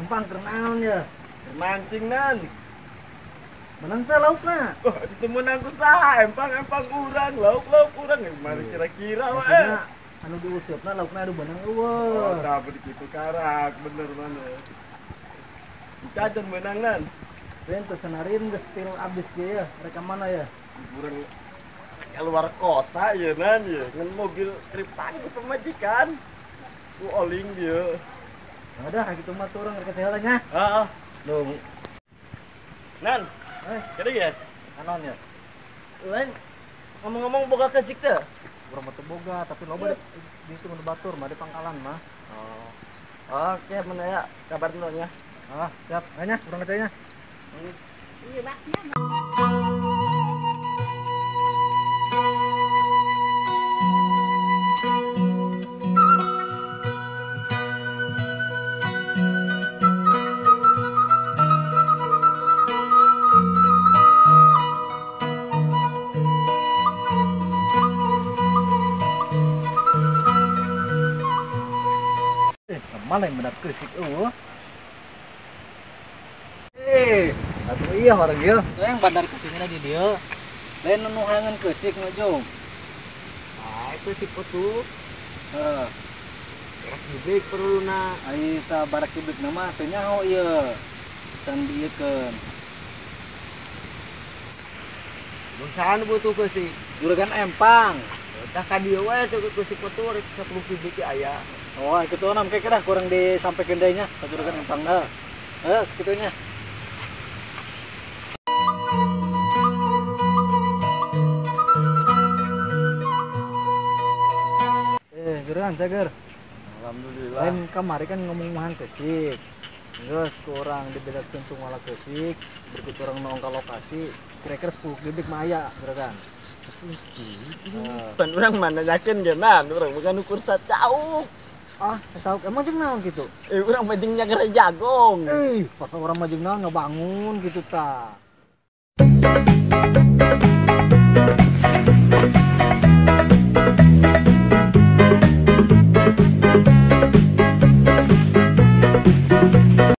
Empang keur naon ya? Mancing nan. Menang teh laukna. Wah, itu menang ku saha? Empang-empang urang, lauk-lauk urang mari kira-kira we. Anu diusupna laukna anu beunang eueuh. Oh, tah begitu karak, bener mana. Cacan menang nan. Lain teu senarin geus til abis ge ya, rek mana ya? Urang keluar kota ya nan ya, ngan mobil kriptan ku pemajikan. Ku oling dia. Udah gitu mah turun rek teh heula nya. Heeh. Duh. Nan, kira ya? Anon ya. Lain ngomong-ngomong boga kesik teh. Urang mah teu boga, tapi loba di itu mun batur mah di pangkalan mah. Oh. Oke, mana ya kabar nya. Ah, siap. Nya, urang ngecainya. Iya, mana yang benar kesik eueuh. Atuh iya orang ieu. Yang bandar kesikna di dieu. Lain nu nuhangan kesik mah jung. Ah, itu si putu. Heeh. Barak perluna. Ai sabarak kibik na mah teu nyaho ieu. Can dieukeun. Bangsahan butuh kesik. Juragan empang. Tah ka dieu we kesik putu rek 10 kubik aya. Oh, itu enam kayak dah kurang disampaikan deh nya ka juragan empang dah. Heeh, segitunya. Juragan cager. Alhamdulillah. Lain kamari kan ngomong mahan kesik. Geus kurang dibedakeun tunggal kesik, berikut urang nong ka lokasi, kira-kira 10 kubik mah aya juragan. 10 kubik. Pan urang mana yakin ge nan, urang bukan ukur sacauk. Ah, sacauk emang jeung naon kitu? Urang mah jeung nyager jagong. Pas urang mah jeung naon ngabangun kitu tah.